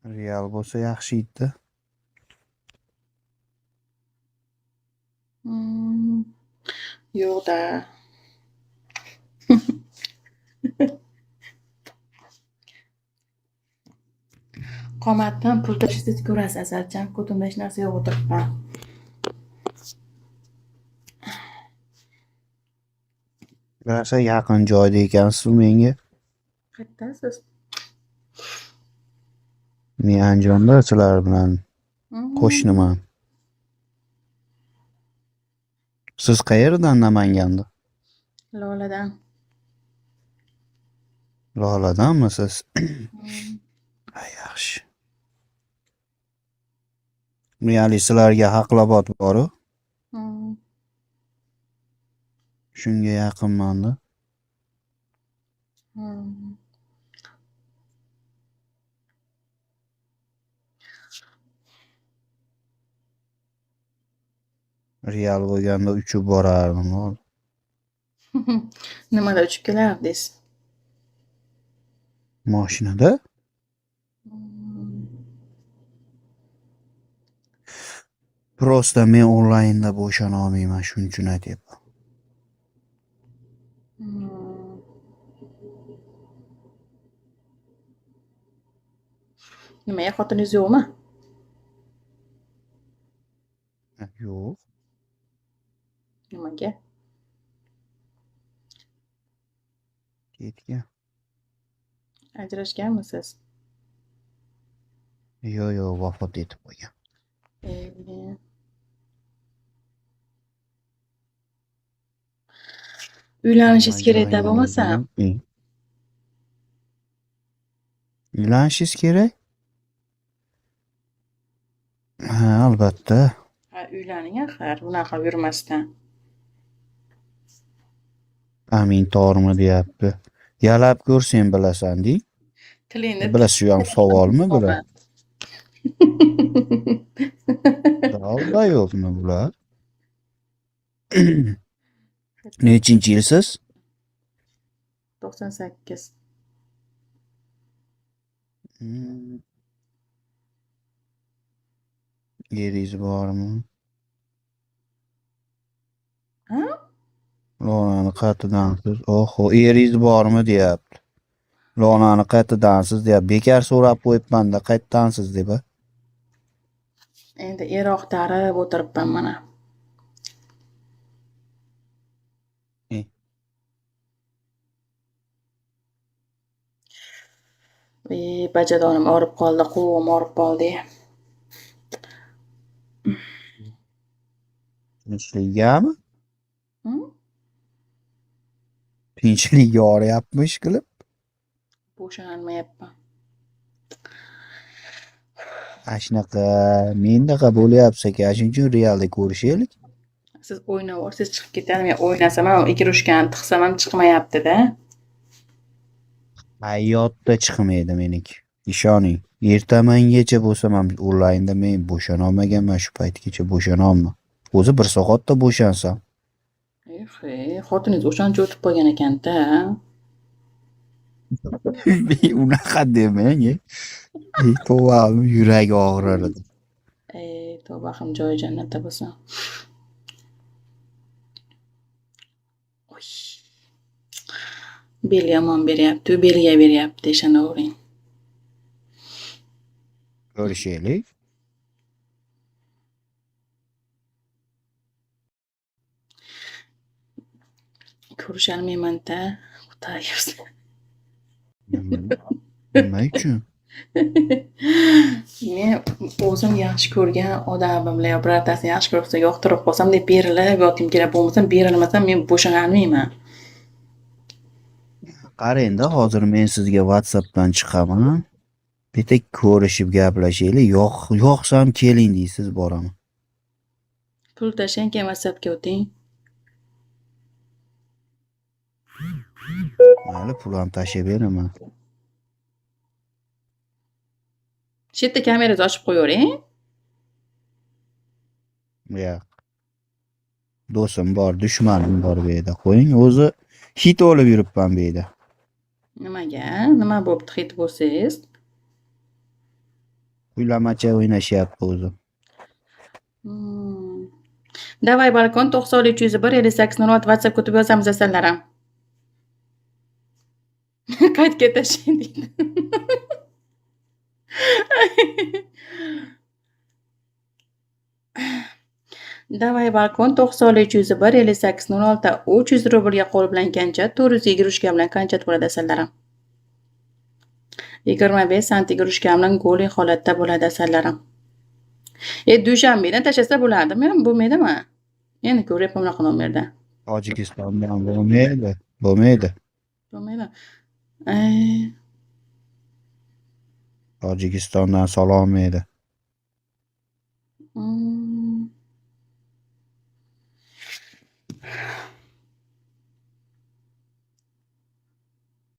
Real bo'lsa yaxshi edi. Yo'q-da. Qomatdan pul tashlasangiz ko'rasiz, Asalcham. Ko'timda hech narsa yo'q, o'tiribman. Rosa yaqin joyda ekansiz menga. Qayerdasiz? Men Andijonda sizlar bilan qo'shniman. Siz qayerdan Namanganda? Loladan. Loladanmisiz? Ha, yaxshi. Ya'ni sizlarga Haqlobod bor-u. Shunga yaqinman-da. Real bo'lganda uchib borardim hozir. Nimada uchib kelardingiz? Moshinada? Просто men onlaynda bo'shana olmayman, shuning uchun aytyapman. Nimaga, xotiningiz yo'qmi? Yo'q. Nimaga? Ketgan. Ajrashganmisiz? Yo'q, yo'q, vafot etib qo'ygan. Uylanishingiz kerak-da bo'lmasa. Uylanishingiz kerak? Ha, albatta. Ha, uylaning axir, bunaqa yurmasdan. Amin tormi deyapti. Yalab ko'rsang bilasan deng. Tilingni Bilasiz, shu ham savolmi bular? Dalda yo'qmi bular? Nechinchi yilsiz? 98. Eringiz bormi? Ha? Lonani qayerdansiz? Oho, eringiz bormi deyapti. Lonani qayerdansiz deyapti. Bekor so'rab qo'yibman-da, qayerdansiz deb a. Endi er oqtarib o'tiribman mana. Bajadonim og'rib qoldi, qovug'im og'rib qoldi. Tinchlikgami? Tinchlik og'riyapmi ishqilib? Bo'shanolmayapman. Ana shunaqa, mendaqa bo'lyapti aka, shuning uchun realda ko'rishaylik. Siz o'ynab yuborsangiz chiqib ketadi, men o'ynasam ham igrushkani tiqsam ham chiqmayapti-da. Hayotda chiqmaydi meniki. Ishoning. Ertamangacha bo'lsam ham onlaynda men bo'shana olmaganman, shu paytgacha bo'shanolman. O'zi bir soatda bo'shansam. Xotiningiz o'shancha o'tib qolgan ekan-da. Unaqa demang. Tavba, yuragi og'rir edi. Tavba ham joyi jannatda bo'lsin. Oy. Bel yomon beryapti, belga beryapti, ishonavering. Ko'rishaylik. Ko'risholmayman-da, Xudoyim. Nima uchun? Men o'zim yaxshi ko'rgan odamim bilan yo birortasini yaxshi ko'rib yoqtirib qolsam deb berilib yotgim keladi. Bo'lmasam berilmasam men bo'shanolmayman. Qarang-da, hozir men sizga WhatsAppdan chiqaman. Bitta ko'rishib gaplashaylik. Yo'qsam keling deysiz, boraman. Pul tashlang, keyin WhatsAppga o'ting. Mayli, pul ham tashlab beraman. Shu yerda kamerangizni ochib qo'yavering. Yo'q. Do'stim bor, dushmanim bor bu yerda. Qo'ying, o'zi hit olib yuribman bu yerda. Nimaga? Nima bo'pti hit bo'lsangiz? Kuylamacha o'ynashyapti o'zi. Давай balkon 90 301 58 06 WhatsApp kutib yozamiz, asallarim. Qaytga tashlang deydi. Давай balkon 90 301 58 06. 300 rublga qo'l bilan qancha, 400 игрушка bilan qancha bo'ladi, asallarim? 25 sant игрушка bilan голый holatda bo'ladi, asallarim. E, Dushanbedan tashlasa bo'ladimi? Bo'lmaydimi? Endi ko'ryapman bunaqa nomerda. Tojikistondan bo'lmaydi. Bo'lmaydi. Bo'lmaydi. Ay. Tojikistondan salom edi.